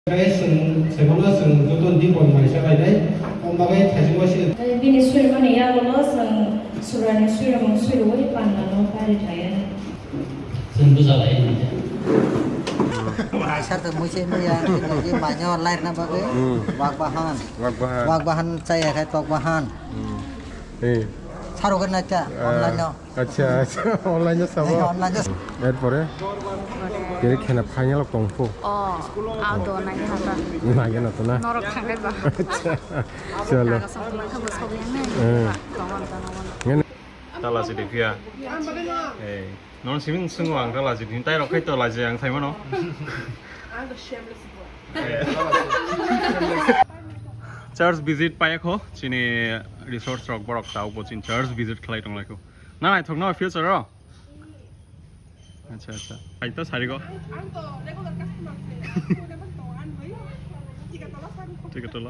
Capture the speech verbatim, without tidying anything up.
Khe chwng, chwngno chwng joto dipon maisa lainai, o bagwi thaichukma side. Bini swimani yagulo chwng Subraiyungni swimung swiwi pandano pari thaya. Chwng bwjalai nai. Sar to muise muya, lagi manya online na bagwi. Hmm. Wak bahan. Wak bahan. Wak bahan chaya khai tok bahan. Hmm. Eh. Saro gana cha, ah, online no. Acha, acha, online o sabo. Online o. Erpore, kere khena final tong pho. Oh, ah, do nai hata. Nai na to na. Norok thangai ba. Acha, chalo. Kaga sa pula kha bos ko yang nai. Eh. Tong an ta na wan. Ngene. Tala si de pia. Eh, non simin sungo ang tala si din tai rok khai to la je ang thai mano. Church visit paya kho, chini resource rok borok ta upo chin church visit khlai tong lai kho. Na naithok no future ro? Acha, acha. Hai to sari go. Ang, ang to regular customer se. Ang to, ang to, ang to. Tiga tola sari. Tiga tola.